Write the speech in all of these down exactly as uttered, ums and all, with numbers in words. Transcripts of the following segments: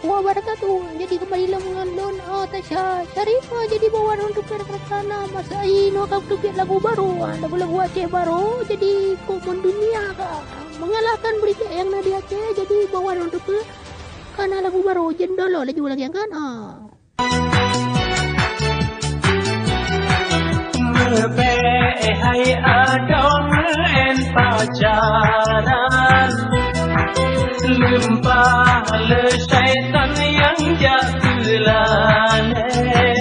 Wabarakatuh. Jadi kembali lom ngon lôn, oh, Tasya Sharifah. Jadi bak watèe nyoe teupeue rekan-rekan, ah, masa inoe ka teubiet lagu barô, ah, lagu-lagu Aceh barô. Jadi kok mendunia ka mengalahkan beurita nyang na di Aceh. Jadi bak watèe nyoe teupeue ka na lagu barô, jeuet dolo laju lagèe nyan kan. Ah. Meubèk hai adoe meu'en pacaran, leumpah lé syaitan nyang jak keu lalè.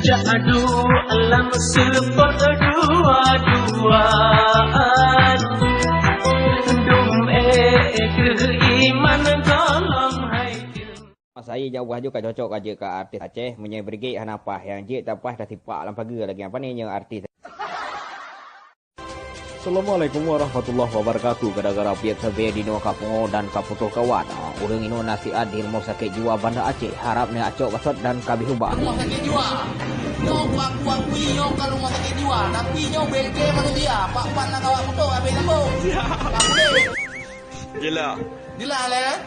Jak duek lam seupôt dua-duaan, dum ék keu iman gohlom hai. Masa jih nyang ubah ju ka cocok ka jeuet keu artis Aceh, meunyoe Brigit hana paih, nyang jeuet tapaih tasipak lam pageue lagèe nyan. Pane nyoe artis. Assalamualaikum warahmatullahi wabarakatuh. Gara-gara pihak sabe di noe ka pungo dan ka putôh kawan. Ah, ureueng inoe na siat di rumoh sakét jiwa Banda Aceh. Harap neuh acok gasot dan ka abéh ubah. Rumoh sakét jiwa. Nyoe kuakui nyoe ka rumoh sakét jiwa, tapi nyoe bengke manusia. Pak-pak na kawak putôh abéh lambông. Tak boleh. Jeulaih. Jeulaih lé, kan?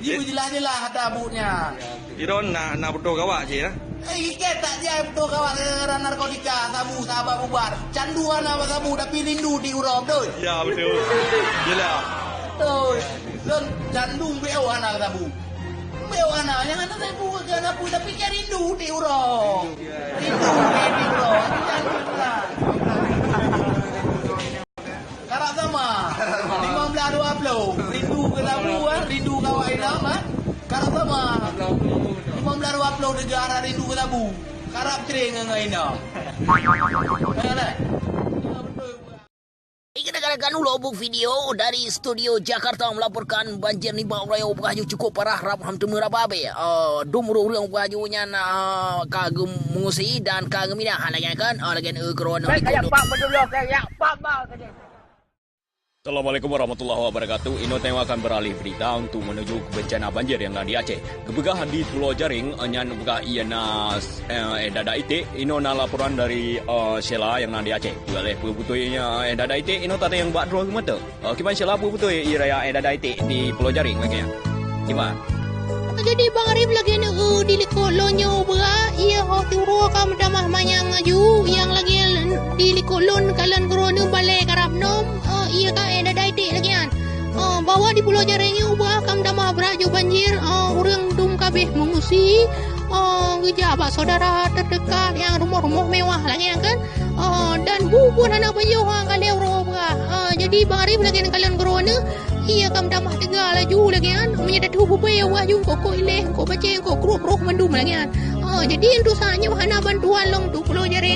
Ji beujeulaih-jeulaih ata buet nyan. Iron na, na putôh kawak cit, ya? Eh, ikét tak jai putôh kawak gara-gara narkotika, sabu, sahabat bubar. Candu hana bak sabu, tapi rindu di uroe, beutôi? Ya, beutôi. Jeulaih. Beutôi. Lôn candu beu hana bak sabu. Beu hana, nyang hana sabu, hana pui, tapi ka rindu di uroe. Rindu di uroe. Candu lah. Karap sama. Limong blaih dua ploh. Rindu keu sabu, eh. Rindu kawak inong, eh. Karap sama. Limong blaih dua ploh teuga hana rindu keu sabu. Karap cre ngon, ngon inong. Eh, leh. Gara-gara kan ulo buk video dari studio Jakarta melaporkan banjir nibak raya Bukaju cukup parah, rab ham teumeu raba abéh. Ah, dum ureueng-ureueng Bukaju nyan, ah, ka geumeungungsi dan ka geuminah lagèe kan, ah, lagèe, eh, keureuan. Baik, kayak pak betul, kayak pak bal tadi. Assalamualaikum warahmatullahi wabarakatuh. Inoe teuma akan beralih berita untuk menuju ke bencana banjir yang na di Aceh. Geupeugah di Pulo Jaréng, nyan peugah ié na, eh, eh, Dada Iték. Inoe na laporan dari, eh, Sheila yang na di Aceh. Peue lé peue beutôi ié na, eh, Dada Iték, inoe tateueng bak droe mata. Eh, kiban Sheila peue beutôi ié raya, eh, Dada Iték di Pulo Jaréng lagèe nyan. Kiban. Jadi Bang Arif lagèe nyoe, eh, di likôt lôn nyoe beuah, ié ho tiro ka meutamah manyang laju, nyang lagèe di likôt lôn kalon keureuoh nyoe balèe karab nom, eh, ié ka, eh, Dada Iték lagèe nyan. Eh, bahwa di Pulo Jaréng nyoe beuah ka meutamah brat ju banjir, eh, ureueng dum ka abéh meungungsi, eh, geujak bak syedara teudekat nyang rumoh-rumoh mewah lagèe nyan kan. Eh, dan bu pun hana pajoh, eh, ka lhèe uroe beuah. Eh, jadi Bang Arif lagèe nyan kalon keureuoh nyoe, ié ka meutamah teuga laju lagèe nyan. Meunyoe tateupeue beuah ju, eungkôt-eungkôt ilèe, eungkôt bacèe, eungkôt kruet-kruet mandum lagèe nyan. Eh, jadi untuk saat nyoe hana bantuan lom untuk Pulo Jaréng.